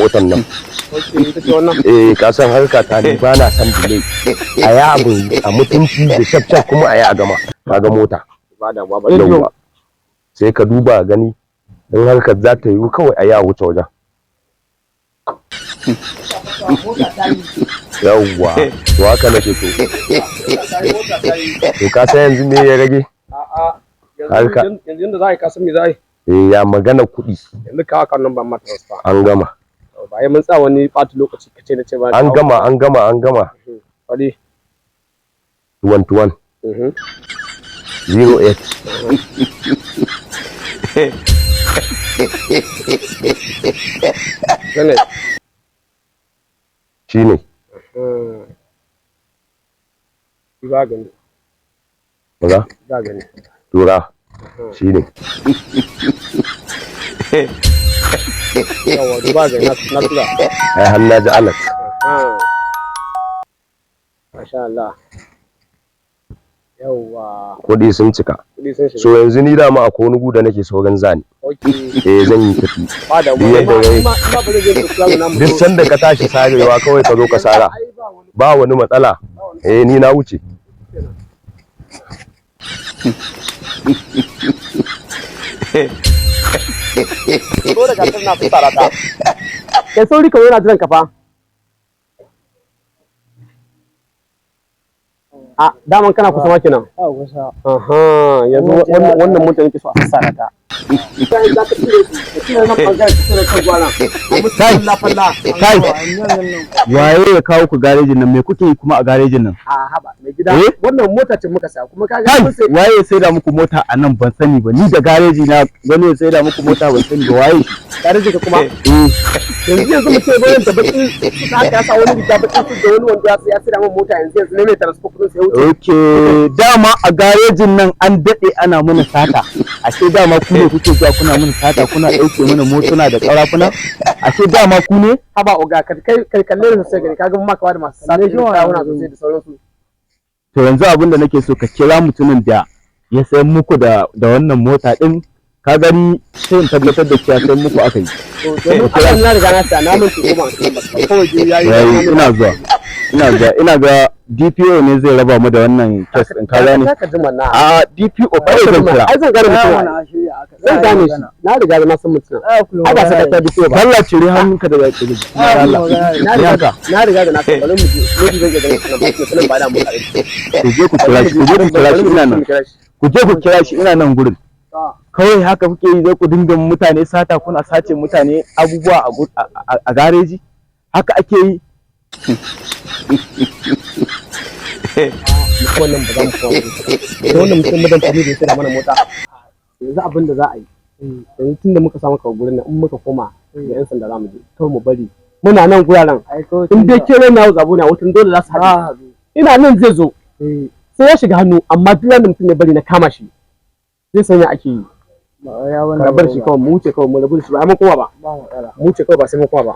Motar nan. Okay, ita ce wannan. Eh, ka san harka ta, ni ba na san delay. A yi abu a mutunci da shaf shaf kuma a yi a gama. Ka ga mota. Ba da ba, bari. Yauwa, sai ka duba gani in harkar za ta yiwu, kawai a yi a wuce wajen. Yauwa, to haka nake so. To, ka san yanzu me ya rage? A'a. Harka. Yanzu yanda za a yi, ka san me za a yi? Eh, ya magana kuɗi? Yanzu ka account number ma transfer. An gama. Ba ai mun tsaya wani ɓata lokaci kace na ce ba. An gama, an gama, an gama. Wali. 21 08. Zenith. Shine. Ba gani. Maza. Ba gani. Tura, shine. Yawa, duba gani, na tura. Ai har na ji alert. Masha Allah. Yawa. Kuɗi sun cika. Kuɗi sun shiga. So yanzu ni dama akwai wani gu da nake sauran zani. Eh, zan yi tafi. Ba da Duk yadda yayi. ma ba zai je da kula namu. Duk sanda ka tashi sarewa, kawai ka zo ka sara. Ai ba wani. Ba wani matsala. Eh, ni na wuce. Zo da gasar na fitsara ta. Kai sauri, ka yana jiran ka fa. A daman kana kusa ma kenan. A kusa. Aha, yanzu wannan mota nake so a sassara ta. Kai, za ka cire su, ka cire nan bangaren, ka cire kan gwanan. Kai! Falla falla. Kai, waye ya kawo ku garejin nan? Me kuke yi kuma a garejin nan? A haba, mai gida. Eh? Wannan mota ce muka saya kuma kaga Kai, mun sai. waye ya saida muku mota a nan? Ban sani ba. Ni da gareji na, wani ya saida muku mota, ban sani ba. Waye? Gareji ka kuma. Eh. Yanzu mutum ya zo da bakin suka haka, ya sa wani riga bakin su da wani wanda ya sai min mota yanzu yanzu ne mai transport kudin sai ya wuce. Okay, dama a garejin nan an daɗe ana mana sata. Ashe dama ku ne kuke zuwa kuna mana sata, kuna ɗauke mana motuna da ƙarafuna? Ashe dama ku ne? Haba oga, ka kai kai kalle ni sosai, gani kaga mun ma kawa da masu sata Kalle shi irin wa kawuna yanzu. sosai da sauransu. To, yanzu abin da nake so, ka kira mutumin da ya sayan muku da wannan mota ɗin. Ka gani, sai in tabbatar da cewa sayan muku aka yi. To, domin akan na riga na saya, na mun ko ba kawai dai yayi. Yayi, ina zuwa. Ina zuwa, ina ga DPO ne zai raba mu da wannan case ɗin, ka gane? Ka ji manna. A DPO kawai zan kira. Ai zan gane mutum. Wani a shirya aka. Zan gane shi, na riga na san mutum. Ai ba sai ka ta DPO ba. Allah, cire hannunka daga jikina, Allah. Na riga na riga da na san, bari mu je, mu zan iya ganin sunan ba, sunan ba da mu kare. Ku je ku kira shi, ku je ku kira shi, ina nan. Ku je ku kira shi, ina nan gurin. Kawai haka kuke yi, zai ku dinga mutane sata, kuna sace mutane abubuwa a gareji? Haka ake yi? Wannan ba za mu kawo da wannan mutum madan fami da ya sai mana mota. Yanzu abin da za a yi yanzu, tun da muka samu kawo gurin nan, in muka koma da yan sanda za mu je, kawai mu bari muna nan guraren. In dai ke na zabo na wutan, dole za su haɗu. Ina nan zai zo sai ya shiga hannu, amma duk wanda mutum ya bari na kama shi, zai sanya ake yi. Rabar shi kawai, mu wuce kawai, mu rabu da shi, ba ai mun koma ba. Mu wuce kawai, ba sai mun koma ba.